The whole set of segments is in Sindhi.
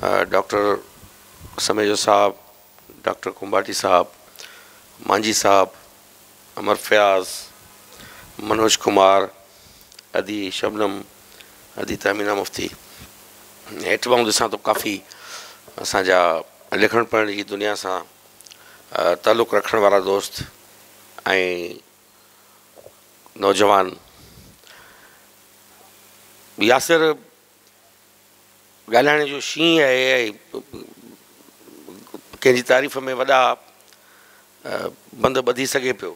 ڊاڪٽر سميجو صاحب، ڊاڪٽر ڪنڀاٽي صاحب، مانجهي صاحب، امر فياض، منوج ڪمار، ادي شبنم، ادي تهمينه مفتي. هيٺ به آئون ڏسان ٿو ڪافي اسان جا لکڻ پڙهڻ جي دنيا سان تعلق رکڻ وارا دوست ۽ نوجوان. ياسر ڳالهائڻ جو شينهن آهي ۽ ڪنهن جي تعريف ۾ وڏا بند ٻڌي سگهي پيو.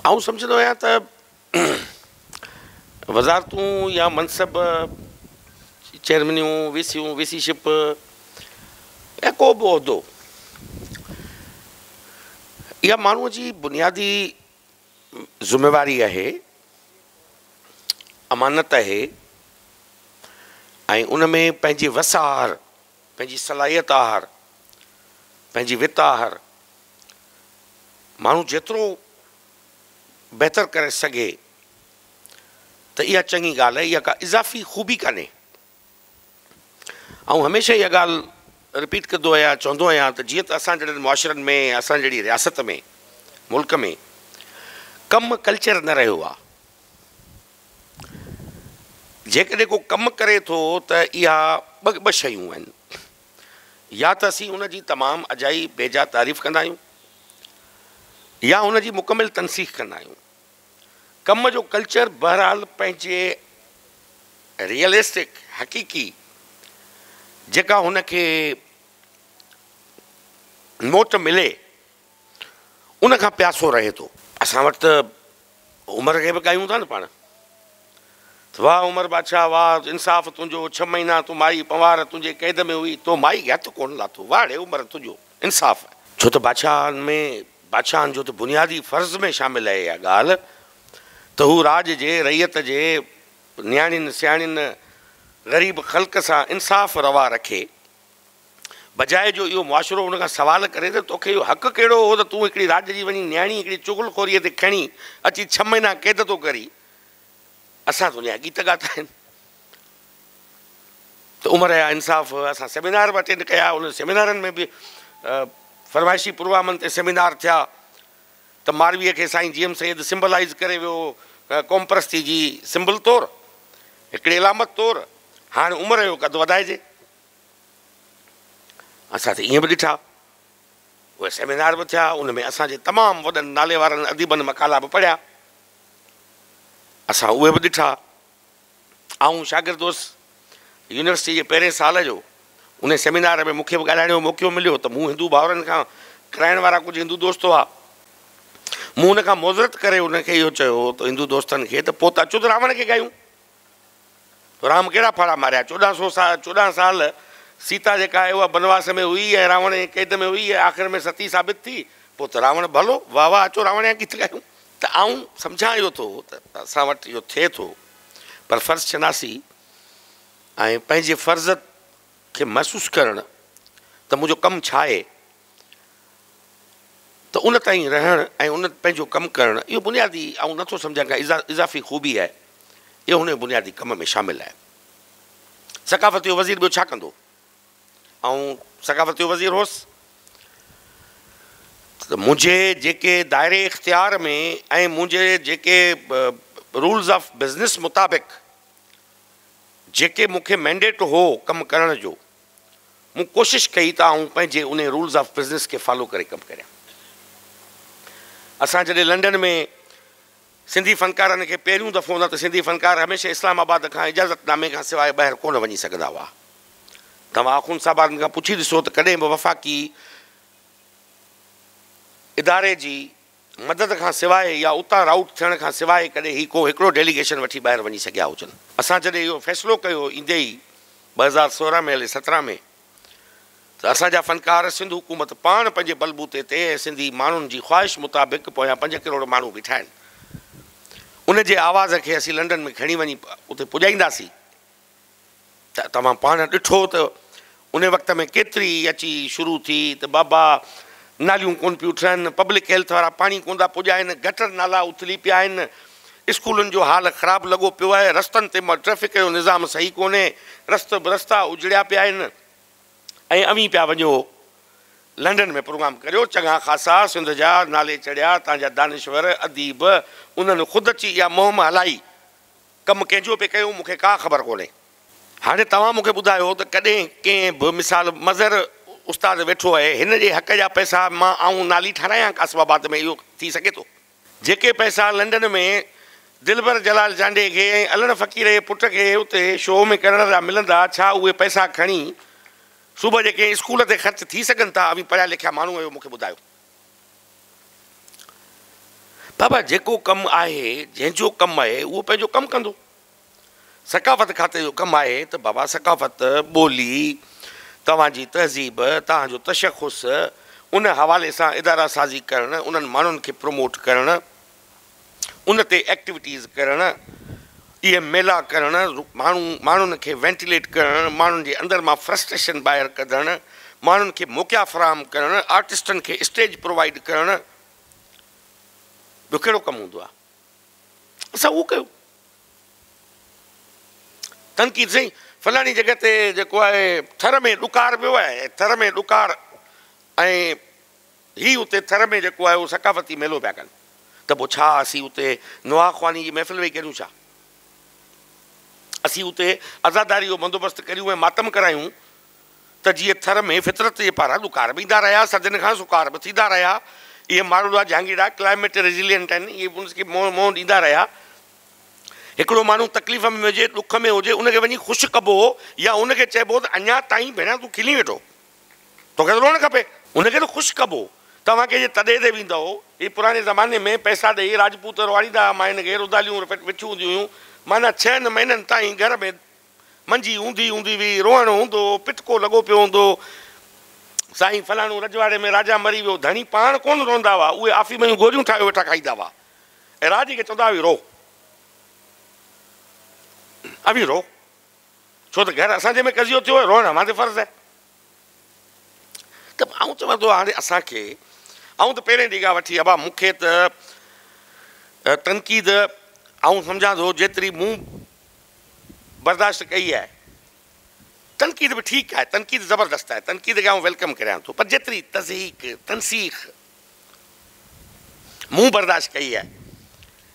آئون سمجهندو آهيان ته وزارتون يا منصب، چيئرمينيون، وي سيون، وي سي شپ يا ڪو به عهدو اها ماڻهوء جي بنيادي ذميواري آهي، امانت آهي ۽ ان ۾ پنهنجي وس آهر، پنهنجي صلاحيت آهر، پنهنجي وت آهر ماڻهو جيترو بهتر ڪري سگهي ته اها چڱي ڳالهه آهي، اها ڪا اضافي خوبي ڪانهي. آئون هميشه اها ڳالهه رپيٽ ڪندو آهيان، چوندو آهيان ته جيئن ته اسان جهڙن معاشرن ۾ اسان جهڙي رياست ۾ ملڪ ۾ ڪم ڪلچر نه رهيو آهي. جيڪڏهن ڪو ڪم ڪري ٿو ته اها ٻه شيون آهن، يا ته اسين ان جي تمام اجائي بيجا تعريف ڪندا آهيون يا ان جي مڪمل تنسيخ ڪندا آهيون. ڪم جو ڪلچر بهرحال پنهنجي ريئلسٽڪ، حقيقي، جيڪا هن کي موٽ ملي ان کان پياسو رهي ٿو. اسان وٽ ته عمر کي به ڳايون ٿا نه پاڻ ته واهه عمر بادشاهه واهه انصاف تنهنجو ڇهه مهينا تون مائي پنوار تنهنجي قيد ۾ هئي تو مائي کي هٿ ڪونه لاٿو واهه ڙي عمر تنهنجو انصاف. ڇو ته بادشاهن ۾ بادشاهن جو ته بنيادي فرض ۾ شامل آهي اها ڳالهه ته هو راڄ جي رعيت جي نياڻين سياڻين غريب خلق سان انصاف روا رکي بجاء جو اهو معاشرو ان کان سوال ڪري ته توکي اهو حق ڪهڙو هو ته تون هڪڙي راڄ جي وڃي نياڻي هڪڙي چغل خوريء تي کڻي اچي ڇهه مهينا قيد ٿو ڪرين. اسان ته ان جا گيت ڳاتا آهن ته عمر جا انصاف اسان سيمينار به اٽينڊ ڪيا انهن سيمينارن ۾ به فرمائشي پروگرامن تي سيمينار ٿيا ته مارويء کي سائين جي ايم سيد سمبلائيز ڪري ويو قومپرستي جي سمبل طور هڪڙي علامت طور هاڻ عمر جو قد وڌائجي. اسان ته ائين به ڏٺا، اهي سيمينار به ٿيا، ان ۾ اسان جي تمام وڏن نالي وارن اديبن مقالا به پڙهيا، اسان اهي به ڏٺا. آئون شاگرد هوس يونيورسٽي جي پهرين سال جو، ان سيمينار ۾ مون کي به ڳالهائڻ جو موقعو مليو ته مون هندو ڀائرن کان ڪرائڻ وارا ڪجهه هندو دوست هئا، مون ان کان معذرت ڪري انهن کي اهو چيو ته هندو دوستن کي ته پوء ته اچو ته راوڻ کي ڳايون. رام ڪهڙا ڦاڙها ماريا؟ چوڏهن سو سال، چوڏهن سال سيتا جيڪا آهي اها بنواس ۾ هئي ۽ راوڻ جي قيد ۾ هئي ۽ آخر ۾ ستي ثابت ٿي. پوء ته راوڻ ڀلو، واه واه اچو راوڻ جا گيت ڳايون. ته آئون سمجهان اهو ٿو ته اسان وٽ اهو ٿئي ٿو پر فرض شناسي ۽ پنهنجي فرض کي محسوس ڪرڻ ته منهنجو ڪم ڇا آهي؟ ته ان تائين رهڻ ۽ ان پنهنجو ڪم ڪرڻ اهو بنيادي آئون نٿو سمجهان ڪا اضافي خوبي آهي اهو هن جو بنيادي ڪم ۾ شامل آهي. ثقافت جو وزير ٻيو ڇا ڪندو؟ آئون ثقافت جو وزير هوس ته منهنجي جيڪي دائري اختيار ۾ ۽ منهنجي جيڪي رولز آف بزنس مطابق جيڪي مون کي مينڊيٽ هو ڪم ڪرڻ جو مون ڪوشش ڪئي ته آئون پنهنجي انهي رولز آف بزنس کي فالو ڪري ڪم ڪريان. اسان جڏهن لنڊن ۾ سنڌي فنڪارن کي پهريون دفعو نه ته سنڌي فنڪار هميشه اسلام آباد کان اجازت نامي کان سواء ٻاهر ڪونه وڃي سگهندا هئا. توهان آخوند صاحبان کان پڇي ڏسو ته ڪڏهن به وفاقي اداري جي مدد کان سواء يا اتان رائوٽ ٿيڻ کان سواء ڪڏهن هي ڪو هڪڙو ڊيليگيشن وٺي ٻاهر وڃي سگهيا هجن. اسان جڏهن اهو فيصلو ڪيو ايندي ئي 2016 ۾ الائي 17 ۾ ته اسان جا فنڪار سنڌ حڪومت پاڻ پنهنجي بلبوتي تي ۽ سنڌي ماڻهن جي خواهش مطابق پويان پنج ڪروڙ ماڻهو بيٺا آهن ان جي آواز کي اسين لنڊن ۾ کڻي وڃي اتي پڄائينداسين. ته توهان پاڻ ڏٺو ته ان وقت ۾ ڪيتري اچي شروع ٿي ته بابا ناليون ڪونه پيون ٺهن، پبلڪ هيلٿ وارا پاڻي ڪونه ٿا پڄائن، گٽر نالا اٿلي پيا آهن، اسڪولن جو حال خراب لڳو پيو آهي، رستن تي ٽريفڪ جو نظام صحيح ڪونهي، رست رستا اجڙيا پيا آهن ۽ اوهين پيا وڃو لنڊن ۾ پروگرام ڪريو، چڱا خاصا سنڌ جا نالي چڙهيا تان جا دانشور، اديب انهن خود اچي اها مهم هلائي، ڪم ڪنهن جو پئي ڪيو مون کي ڪا خبر ڪونهي. هاڻي توهان مون کي ٻڌايو ته ڪڏهن ڪنهن به مثال مظهر استاد ويٺو آهي هن جي حق جا پئسا مان آئون نالي ٺارايان قاسم آباد ۾ اهو ٿي سگهي ٿو؟ جيڪي پئسا لنڊن ۾ دلبر جلال چانڊيي کي ۽ علڻ فقير جي پٽ کي اتي شو ۾ ڪرڻ جا ملندا ڇا اهي پئسا کڻي صوبي جي ڪنهن اسڪول تي خرچ ٿي سگهن ٿا؟ اوهين پڙهيا لکيا ماڻهو آهيو مون کي ٻڌايو. بابا جيڪو ڪم آهي جنهن جو ڪم آهي اهو پنهنجو ڪم ڪندو. ثقافت کاتي جو ڪم آهي ته بابا ثقافت، ٻولي، توهان جي تهذيب، توهان جو تشخص، ان حوالي سان ادارا سازي ڪرڻ، انهن ماڻهن کي پروموٽ ڪرڻ، ان تي ايڪٽيوٽيز ڪرڻ، اهي ميلا ڪرڻ، ماڻهو ماڻهن کي وينٽيليٽ ڪرڻ، ماڻهن جي اندر مان فرسٽريشن ٻاهر ڪڍڻ، ماڻهن کي موقعا فراهم ڪرڻ، آرٽسٽن کي اسٽيج پرووائيڊ ڪرڻ، ٻيو ڪهڙو ڪم هوندو آهي؟ اسان اهو ڪيو. تنقيد سائين فلاڻي جڳهه تي جيڪو آهي ٿر ۾ ڏڪار پيو آهي ٿر ۾ ڏڪار ۽ هي اتي ٿر ۾ جيڪو آهي اهو ثقافتي ميلو پيا ڪن ته پوء ڇا اسين اتي نوحا خواني جي محفل ويهي ڪريون ڇا اسين اتي عزاداري جو بندوبست ڪريون ۽ ماتم ڪرايون ته جيئن ٿر ۾ فطرت جي پاران ڏڪار به ايندا رهيا، صدين کان سڪار به ٿيندا رهيا، اهي ماروئڙا جهانگيئڙا ڪلائميٽ ريزيلينٽ آهن، اهي ان کي منهن ڏيندا رهيا. هڪڙو ماڻهو تڪليف ۾ هجي، ڏک ۾ هجي، ان کي وڃي خوش ڪبو يا ان کي چئبو ته اڃا تائين ڀيڻا تون کلين ويٺو، توکي ته روئڻ کپي. ان کي ته خوش ڪبو. توهان ڪنهن جي تڏي تي ويندؤ، هي پراڻي زماني ۾ پئسا ڏيئي راجپوت روئاريندا هئا ماين کي، روداليون ويٺيون هونديون هيون، معنيٰ ڇهن مهينن تائين گهر ۾ منجي اونڌي هوندي هئي، روئڻ هوندو هو، پٽڪو لڳو پيو هوندو هو. سائين فلاڻو رجواڙي ۾ راجا مري ويو، ڌڻي پاڻ ڪونه روئندا هئا، اهي آفيم جون گوريون ٺاهيو ويٺا کائيندا هئا ۽ راڄ کي چوندا هئا اوهين رو، اوهين رو، ڇو ته گهر اسان جي ۾ قضيو ٿيو آهي، روئڻ اوهان تي فرض آهي. ته آئون چوان ٿو هاڻي اسان کي، آئون ته پهرين ڏينهن کان وٺي ابا مون کي ته تنقيد آئون سمجهان ٿو جيتري مون برداشت ڪئي آهي. تنقيد به ٺيڪ آهي، تنقيد زبردست آهي، تنقيد کي آئون welcome ڪريان ٿو پر جيتري تضحيڪ، تنسيخ مون برداشت ڪئي آهي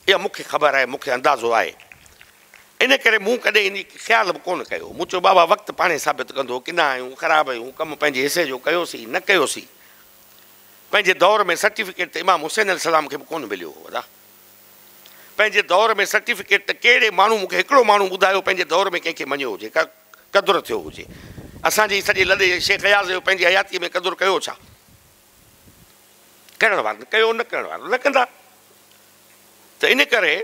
اها مون کي خبر آهي، مون کي اندازو آهي. ان ڪري مون ڪڏهن ان خيال به ڪونه ڪيو. مون چيو بابا وقت پاڻهي ثابت ڪندو، ڪنا آهيون، خراب آهيون، ڪم پنهنجي حصي جو ڪيوسين نه ڪيوسين. پنهنجي دور ۾ سرٽيفڪيٽ ته امام حسين عليه السلام کي به ڪونه مليو هو ادا. پنهنجي دور ۾ سرٽيفڪيٽ ته ڪهڙي ماڻهو مون کي هڪڙو ماڻهو ٻڌايو پنهنجي دور ۾ ڪنهن کي مڃيو هجي ڪا قدر ٿيو هجي اسان جي سڄي لڏي شيخ اياز جو پنهنجي حياتيء ۾ قدر ڪيو ڇا ڪرڻ وارن ڪيو نه ڪرڻ وارن نه ڪندا ته ان ڪري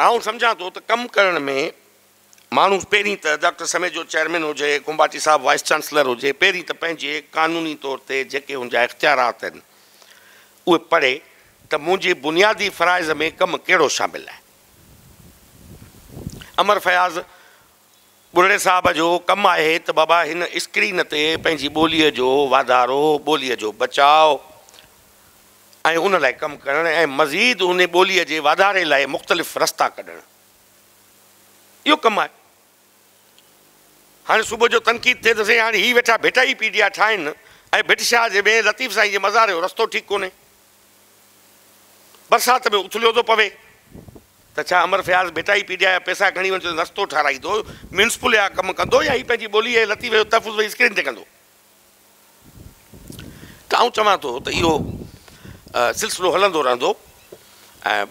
آئون سمجهان ٿو ته ڪم ڪرڻ ۾ ماڻهو پهرين ته ڊاڪٽر سميجو چيئرمين هجي، کنڀاٽي صاحب وائيس چانسلر هجي، پهرين ته پنهنجي قانوني طور تي جيڪي هن جا اختيارات آهن اهي پڙهي ته منهنجي بنيادي فرائض ۾ ڪم ڪهڙو شامل آهي. امر فياض ٻرڙي صاحب جو ڪم آهي ته بابا هن اسڪرين تي پنهنجي ٻوليء جو واڌارو، ٻوليء جو بچاء ۽ ان لاء ڪم ڪرڻ ۽ مزيد ان ٻوليء جي واڌاري لاء مختلف رستا ڪڍڻ. اهو ڪم آهي. هاڻي صبح جو تنقيد ٿئي ته سائين هاڻي هي ويٺا ڀٽائي پيڊيا ٺاهن ۽ ڀٽ شاهه جي ۾ لطيف سائين جي مزار جو رستو ٺيڪ ڪونهي. برسات ۾ اٿليو ٿو پوي ته ڇا امر فياض ڀٽائي پيڊيا جا پئسا کڻي وڃي رستو ٺاراهيندو، ميونسپل جا ڪم ڪندو يا هي پنهنجي ٻولي ۽ لطيف جو تحفظ ويهي اسڪرين تي ڪندو؟ ته آئون چوان ٿو ته اهو سلسلو هلندو رهندو ۽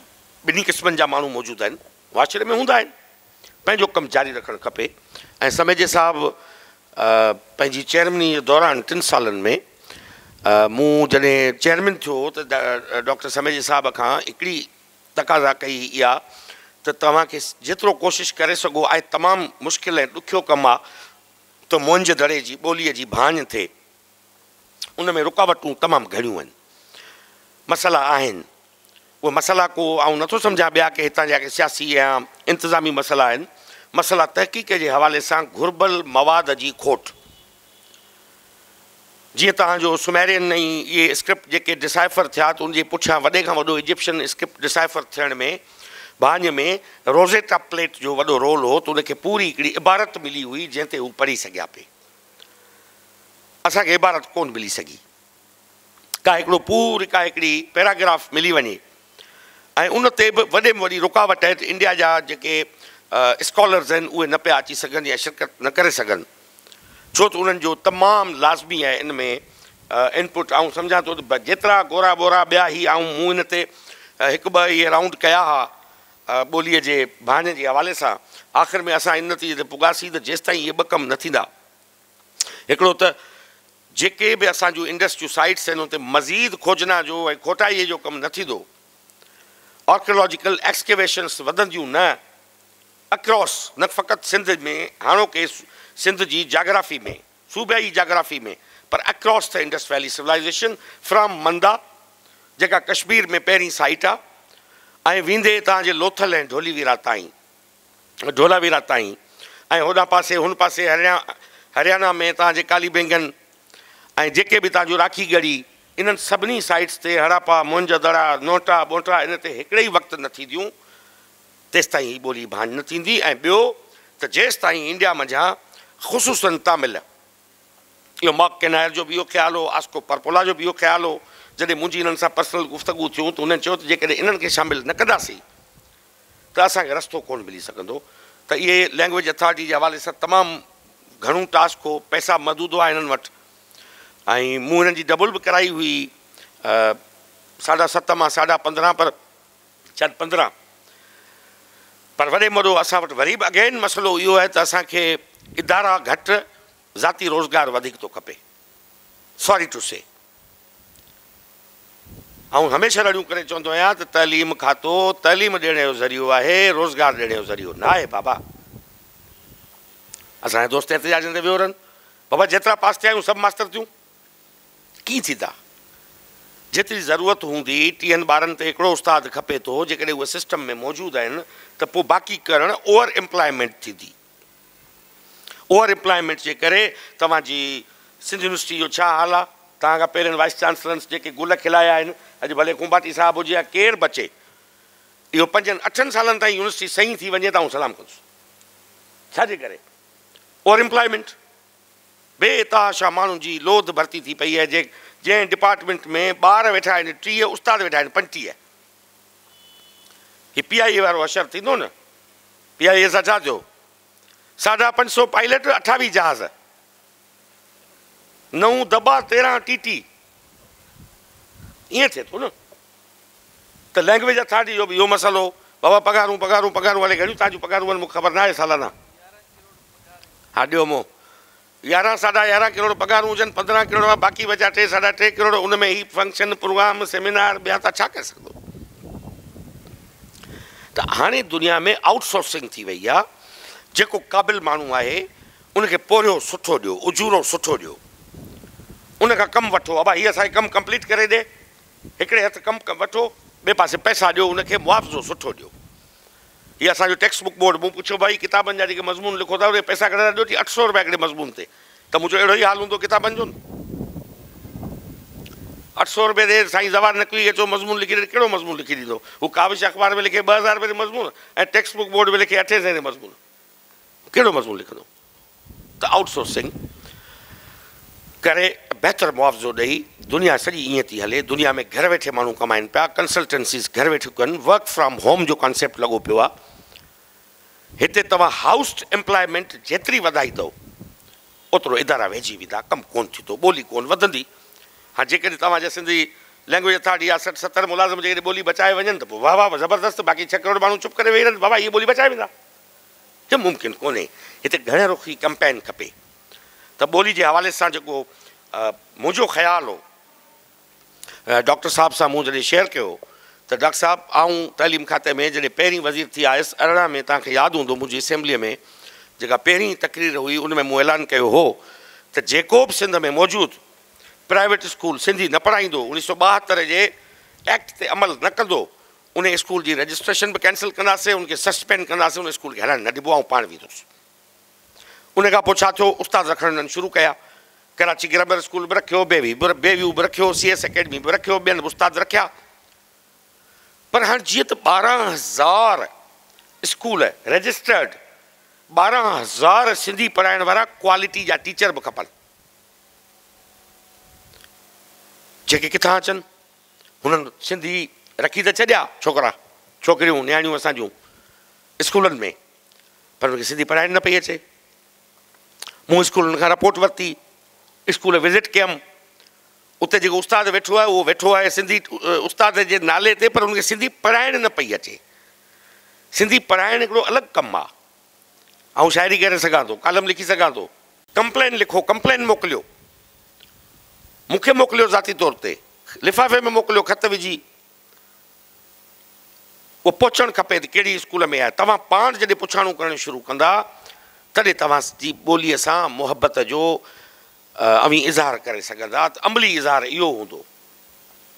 ٻنهي قسمن جا ماڻهو موجود آهن، معاشري ۾ هوندا آهن، پنهنجو ڪم جاري رکڻ کپي ۽ سميجي صاحب پنهنجي چيئرمني جي دوران ٽن سالن ۾ مون جڏهن چيئرمين ٿيو ته ڊاڪٽر سميجي صاحب کان هڪڙي تقاضا ڪئي اها ته توهان کي جيترو ڪوشش ڪري سگهو آهي تمام مشڪل ۽ ڏکيو ڪم آهي ته موهن جي دڙي جي ٻوليء جي ڀاڃ ٿئي ان ۾ رڪاوٽون تمام گهڻيون آهن مسئلا آهن اهي مسئلا ڪو آئون نٿو سمجهان ٻيا ڪي هتان جا ڪي سياسي يا انتظامي مسئلا آهن، مسئلا تحقيق جي حوالي سان گهربل مواد جي کوٽ. جيئن توهان جو سميرين ۽ اهي اسڪرپٽ جيڪي ڊسائفر ٿيا ته ان جي پٺيان وڏي کان وڏو ايجپشن اسڪرپٽ ڊسائفر ٿيڻ ۾ ڀاڃ ۾ روزيٽا پليٽ جو وڏو رول هو ته ان کي پوري هڪڙي عبارت ملي هئي جنهن تي هو پڙهي سگهيا پئي. اسان کي عبارت ڪونه ملي سگهي. ڪا هڪڙو پوري ڪا هڪڙي پيراگراف ملي وڃي ۽ ان تي به وڏي ۾ وڏي رڪاوٽ آهي ته انڊيا جا جيڪي اسڪالرز آهن اهي نه پيا اچي سگهن يا شرڪت نه ڪري سگهن ڇو ته انهن جو تمام لازمي آهي ان ۾ انپٽ. آئون سمجهان ٿو ته جيترا گورا ٻورا ٻيا هي آئون مون ان تي هڪ ٻه اهي رائونڊ ڪيا ها ٻوليء جي ڀاڃ جي حوالي سان، آخر ۾ اسان ان نتيجي تي پڳاسين ته جيستائين اهي ٻه ڪم نه ٿيندا، هڪڙو ته جيڪي به اسان جون انڊس جون سائيٽس آهن اتي مزيد کوجنا جو ۽ کوٽائيء جو ڪم نه ٿيندو، آرڪيالاجيڪل ايڪسڪيويشنس وڌنديون نه، اڪراس نه فقط سنڌ ۾ هاڻوڪي سنڌ جي جاگرافي ۾، صوبائي geography ۾ per across the Indus valley civilization from Manda جيڪا ڪشمير ۾ پهرين سائيٽ آ ۽ ويندي توهان جي لوٿل ۽ ڍوليويرا تائين. ڍولاويرا تائين ۽ هوڏانهن پاسي هن پاسي هريانا ۾ توهان جي ڪالي بينگن ۽ جيڪي به توهان جون راکي ڳڙهي انهن سڀني سائيٽس تي هڙاپا، موهن جا دڙا، نوٽا ٻوٽا ان تي هڪڙي ئي وقت نه ٿينديون تيستائين هي ٻولي ڀاڃ نه ٿيندي ۽ ٻيو ته جيستائين انڊيا منجهان خصوصن تامل اهو مارڪ ڪينائر جو به اهو خيال هو، آسڪو پرپولا جو به اهو خيال هو جڏهن منهنجي انهن سان پرسنل گفتگو ٿيون ته انهن چيو ته جيڪڏهن انهن کي شامل نه ڪنداسين ته اسان کي رستو ڪونه ملي سگهندو ته اهي لينگويج اٿارٽي جي حوالي سان تمام گهڻو ٽاسڪ هو، پئسا محدود هئا هنن وٽ ۽ مون هنن جي ڊبل به ڪرائي هئي ساڍا ست مان ساڍا 15 پر شايد 15 پر وڏي ۾ وڏو اسان وٽ وري به اگين مسئلو اهو آهي ته اسان کي ادارا گهٽ ذاتي روزگار وڌيڪ ٿو کپي سوري ٽو سي. آئون هميشه رڙيون ڪري چوندو آهيان ته تعليم کاتو تعليم ڏيڻ جو ذريعو آهي، روزگار ڏيڻ جو ذريعو نه آهي بابا. اسان جا دوست احتجاجن تي ويو رهن، بابا جيترا پاس ٿيا آهيون سڀ ماستر ٿيون ڪيئن ٿيندا؟ جيتري ضرورت هوندي 30 ٻارن تي هڪڙو استاد کپي ٿو، جيڪڏهن اهي سسٽم ۾ موجود آهن ته پوء باقي ڪرڻ اوور ايمپلائمينٽ ٿيندي. اوور ايمپلائمينٽ جي ڪري توهان جي سنڌ يونيورسٽي جو ڇا حال آ؟ توهان کان پهرين وائيس چانسلرنس جيڪي گل کلايا آهن، اڄ ڀلي کونڀاٽي صاحب هجي يا ڪير به اچي، اهو پنجن اٺن سالن تائين يونيورسٽي صحيح ٿي وڃي ته آئون سلام ڪندس. ڇا جي ڪري؟ Over employment. بي تحاشا ماڻهن جي لوڌ ڀرتي ٿي پئي آهي، جنهن ڊپارٽمينٽ ۾ ٻار ويٺا آهن 30، استاد ويٺا آهن 35. هي پي آء اي وارو حشر ٿيندو نه؟ پي آء اي سان ڇا ٿيو؟ 550 پائلٽ، 28 جهاز، 9 دٻا، 13 ٽي ٽي، ائين ٿئي ٿو نه؟ ته لينگويج اٿارٽي جو به اهو مسئلو، بابا پگهارون پگهارون پگهارون، الائي گهڻيون توهان جون پگهارون آهن مون کي خبر ناهي سالانه، ها ڏيو مون 11 11.5 ڪروڙ پگهارون هجن، 15 ڪروڙ باقي بچيا 3 3.5 ڪروڙ، ان ۾ هي فنڪشن، پروگرام، سيمينار ٻيا توهان ڇا ڪري سگهندو؟ ته هاڻي دنيا ۾ آئوٽ سورسنگ ٿي وئي آ، جيڪو قابل ماڻهو آهي ان کي پورهيو سٺو ڏيو، اجورو سٺو ڏيو، ان کان ڪم وٺو، ابا هي اسان کي ڪم ڪمپليٽ ڪري ڏي، هڪڙي هٿ ڪم وٺو ٻئي پاسي پئسا ڏيو، ان کي معاوضو سٺو ڏيو. هي اسان جو ٽيڪسٽ بڪ بورڊ، مون پڇيو ڀائي ڪتابن جا جيڪي مضمون لکو ٿا اهي پئسا گهڻا ٿا ڏيو؟ چي 800 رپيا هڪڙي مضمون تي. ته مون چيو اهڙو ئي حال هوندو ڪتابن جو نه. 800 رپئي تي سائين زوار نقوي کي چئو مضمون لکي ڏي، ڪهڙو مضمون لکي ڏيندو؟ هو ڪاوش اخبار ۾ لکي 2000 رپئي تي مضمون ۽ ٽيڪسٽ بڪ بورڊ ۾ لکي 800 تي مضمون، ڪهڙو مضمون لکندو؟ ته آئوٽ سورسنگ ڪري بهتر معاوضو ڏئي، دنيا سڄي ائين ٿي هلي، دنيا ۾ گهر ويٺي ماڻهو ڪمائن پيا، ڪنسلٽنسيز گهر ويٺي ڪن، ورڪ فرام هوم جو ڪانسيپٽ لڳو پيو آهي، هتي توهان هائوسڊ ايمپلائمينٽ جيتري وڌائيندؤ اوترو ادارا ويهجي ويندا، ڪم ڪونه ٿيندو، ٻولي ڪونه وڌندي. ها جيڪڏهن توهان جا سنڌي لينگويج اٿارٽي جا 60 70 ملازم جيڪڏهن ٻولي بچائي وڃن ته پوء واهه واهه زبردست، باقي 6 ڪروڙ ماڻهو چپ ڪري ويهي رهن ته بابا اهي ٻولي بچائي ويندا. هي ممڪن ڪونهي. هتي گهڻ رخي ڪمپين کپي ته ٻولي جي حوالي سان جيڪو منهنجو خيال هو، ڊاڪٽر صاحب سان مون جڏهن شيئر ڪيو ته ڊاڪٽر صاحب آئون تعليم کاتي ۾ جڏهن پهرين وزير ٿي آيس 18 ۾ توهان کي ياد هوندو منهنجي اسيمبليء ۾ جيڪا پهرين تقرير هئي ان ۾ مون اعلان ڪيو هو ته جيڪو به سنڌ ۾ موجود پرائيويٽ اسڪول سنڌي نه پڙهائيندو 1972 جي ايڪٽ تي عمل نه ڪندو ان اسڪول جي رجسٽريشن به ڪينسل ڪنداسين، ان کي سسپينڊ ڪنداسين، ان اسڪول کي هلڻ نه ڏبو، آئون پاڻ ويندس. ان کان پوء ڇا ٿيو، استاد رکڻ انهن شروع ڪيا، ڪراچي گرامر اسڪول به رکيو، بي وي به رکيو، سي ايس اڪيڊمي به رکيو، ٻين به استاد رکيا. پر هاڻ جيئن ته 12,000 اسڪول رجسٽرڊ، 12,000 سنڌي پڙهائڻ وارا ڪوالٽي جا ٽيچر به کپن، جيڪي ڪٿان اچن؟ هنن سنڌي رکي ته ڇڏيا ڇوڪرا ڇوڪريون نياڻيون اسان جون اسڪولن ۾ پر انهن کي سنڌي پڙهائڻ نه پئي اچي. مون اسڪولن کان رپورٽ ورتي، اسڪول وزٽ ڪيم، اتي جيڪو استاد ويٺو آهي اهو ويٺو آهي سنڌي استاد جي نالي تي پر ان کي سنڌي پڙهائڻ نه پئي اچي. سنڌي پڙهائڻ هڪڙو الڳ ڪم آ. آئون شاعري ڪري سگهان ٿو، ڪالم لکي سگهان ٿو. ڪمپلين لکو، ڪمپلين موڪليو، مون کي موڪليو ذاتي طور تي، لفافي ۾ موڪليو خط وجهي، اهو پهچڻ کپي ته ڪهڙي اسڪول ۾ آهي. توهان پاڻ جڏهن پڇاڻو ڪرڻ شروع ڪندا تڏهن توهان جي ٻوليء سان محبت جو اوهين اظهار ڪري سگهندا ته عملي اظهار اهو هوندو.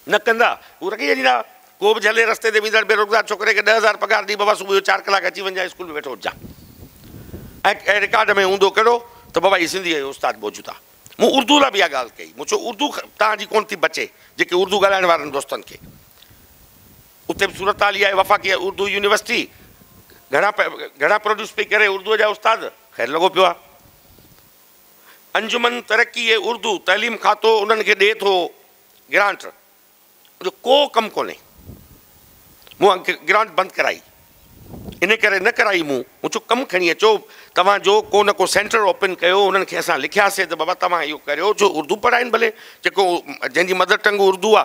نه ڪندا، هو رکي ڇڏيندا. ڪو به جهلي رستي تي ويندڙ بيروزگار ڇوڪري کي 10,000 پگهار ڏئي بابا صبح جو چار ڪلاڪ اچي وڃجانء اسڪول ۾ ويٺو هججان ۽ رڪارڊ ۾ هوندو ڪهڙو ته بابا هي سنڌيء جو استاد موجود آ. مون اردو لاء به اها ڳالهه ڪئي. مون چيو اردو توهان جي ڪونه ٿي بچي جيڪي اردو ڳالهائڻ وارن دوستن کي. اتي به صورتحال اها آهي وفاقي اردو يونيورسٽي گهڻا گهڻا پروڊيوس پئي ڪري اردوء جا استاد خير لڳو پيو آ. انجمن ترقي اردو تعليم کاتو انهن کي ڏئي ٿو گرانٽ ان جو ڪو ڪم ڪونهي مون گرانٽ بند ڪرائي ان ڪري نه ڪرائي مون مون چيو ڪم کڻي اچو توهان جو ڪو نه ڪو سينٽر اوپن ڪيو انهن کي اسان لکياسي ته بابا توهان اهو ڪريو جو اردو پڙهائين ڀلي جيڪو جنهن جي مدر ٽنگ اردو آ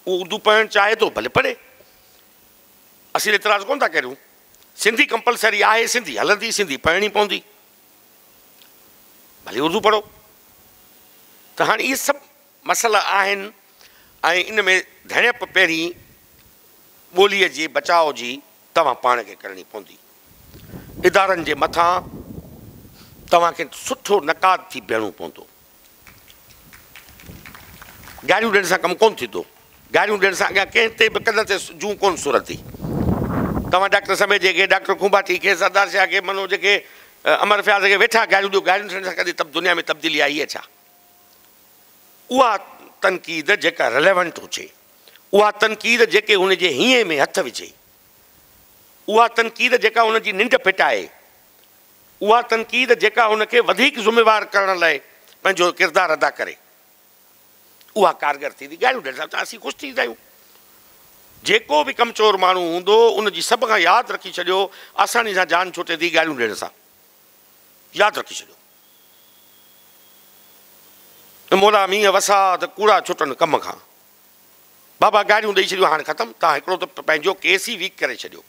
اهو اردو پڙهڻ چاهي ٿو ڀلي پڙهي اسين اعتراض ڪونه ٿا ڪريون سنڌي ڪمپلسري آهي سنڌي هلندي سنڌي پڙهڻي پوندي ڀلي اردو پڙهو ته هاڻي اهي سڀ مسئلا آهن ۽ ان ۾ ڌڻيپ پهرين ٻوليء جي بچاء جي توهان پاڻ کي ڪرڻي پوندي. ادارن جي مٿان توهان کي سٺو نقاد ٿي بيهڻو پوندو. گاريون ڏيڻ سان ڪم ڪونه ٿيندو. گاريون ڏيڻ سان اڳيان ڪنهن تي به ڪن تي جون ڪونه سرندي. توهان ڊاڪٽر سميجي کي، ڊاڪٽر کونڀاٽي کي، سردار شاهه کي، منوج کي، امر فياض کي ويٺا گاريون ڏيو، گاريون ڏيڻ سان ڪڏهن دنيا ۾ تبديلي آئي آهي ڇا؟ اها تنقيد جيڪا رليونٽ هجي، اها تنقيد جيڪي هن جي هينئين ۾ هٿ وجهي، اها تنقيد جيڪا هن جي ننڊ ڦٽائي، اها تنقيد جيڪا هن کي وڌيڪ ذميوار ڪرڻ لاء پنهنجو ڪردار ادا ڪري، اها ڪارگر ٿيندي. ڳالهيون ڏيڻ سان ته اسين خوش ٿي ويندا آهيون. جيڪو به ڪمچور ماڻهو هوندو، ان جي سڀ کان ياد رکي ڇڏيو، آساني سان جان ڇٽي ٿي ڳالهيون ڏيڻ سان. ياد رکي ڇڏيو. مولا مينهن وساء ته ڪوڙا ڇٽن ڪم کان. بابا گاريون ڏئي ڇڏيون هاڻ ختم، توهان هڪڙو ته پنهنجو ڪيس ئي ويڪ ڪري ڇڏيو.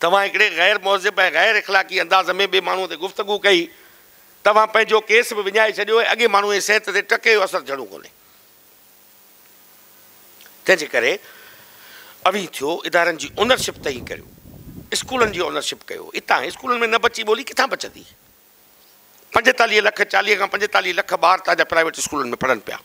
توهان هڪڙي غير مهذب ۽ غير اخلاقي انداز ۾ ٻئي ماڻهوء تي گفتگو ڪئي. توهان پنهنجو ڪيس به وڃائي ڇڏيو ۽ اڳئين ماڻهوء جي صحت تي ٽڪي جو اثر ٿيڻو ڪونهي. تنهن جي ڪري اوهين ٿيو ادارن جي اونرشپ تئين ڪريو. اسڪولن جي اونرشپ ڪيو. اتان اسڪولن ۾ نه بچي ٻولي ڪٿان بچندي؟ 45 لک، 40 کان 45 لک ٻار توهان جا پرائيويٽ اسڪولن ۾ پڙهن پيا.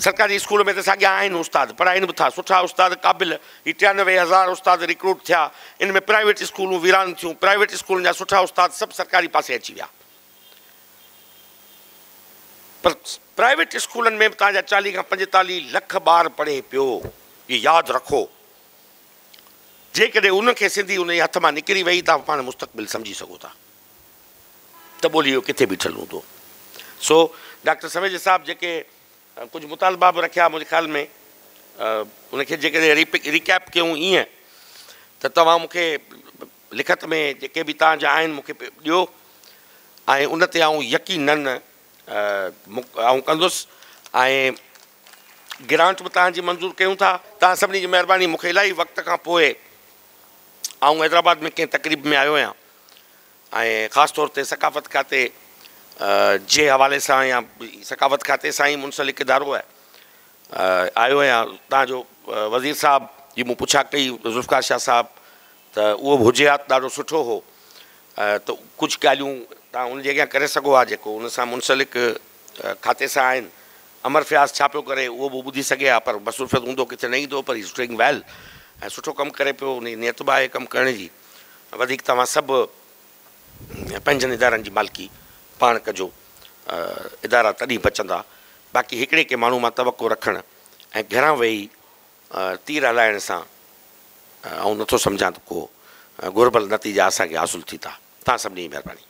سرڪاري اسڪول ۾ ته ساڳيا آهن استاد، پڙهائين به ٿا، سٺا استاد قابل، هي 93 هزار استاد ريڪروٽ ٿيا، ان ۾ پرائيويٽ اسڪولون ويران ٿيون، پرائيويٽ اسڪولن جا سٺا استاد سڀ سرڪاري پاسي اچي ويا. پر پرائيويٽ اسڪولن ۾ به توهان جا 40 کان 45 لک ٻار پڙهي پيو، اهو ياد رکو. جيڪڏهن ان کي سنڌي ان جي هٿ مان نڪري وئي ته پاڻ مستقبل سمجهي سگهو ٿا ته ٻولي جو ڪٿي بيٺل هوندو. سو ڊاڪٽر سميجي صاحب جيڪي ڪجهه مطالبا به رکيا منهنجي خيال ۾ ان کي جيڪڏهن ريڪيپ ڪيون ائين ته توهان مون کي لکت ۾ جيڪي به توهان جا آهن مون کي ڏيو ۽ ان تي آئون يقينن آئون ڪندس ۽ گرانٽ به توهان جي منظور ڪيون ٿا. توهان سڀني جي مهرباني مون کي الاهي وقت کان پوء آئون حيدرآباد ۾ ڪنهن تقريب ۾ آيو آهيان ۽ خاص طور تي ثقافت کاتي جي حوالي سان يا ثقافت کاتي سان ئي منسلڪ ادارو آهي آيو آهيان توهان جو وزير صاحب جي مون پڇا ڪئي ذوالفقار شاهه صاحب ته اهو به هجي ها ته ڏاڍو سٺو هو ته ڪجهه ڳالهيون توهان ان جي اڳيان ڪري سگهو ها جيڪو ان سان منسلڪ کاتي سان آهن. امر فياض ڇا پيو ڪري اهو به ٻڌي سگهي ها پر مصروفيت هوندو ڪٿي نه ايندو پر هي از ڊوئنگ ويل ۽ سٺو ڪم ڪري پيو ان جي نيت به آهي ڪم ڪرڻ جي وڌيڪ توهان سڀ پنهنجن ادارن جي مالڪي پاڻ ڪجو ادارا تڏهن بچندا باقي هڪڙي ڪنهن ماڻهو مان توقع رکڻ ۽ گهران ويهي تير هلائڻ سان آئون نٿو سمجهان ته ڪو گهربل نتيجا اسان کي حاصل ٿيندا. توهان سڀني جي مهرباني.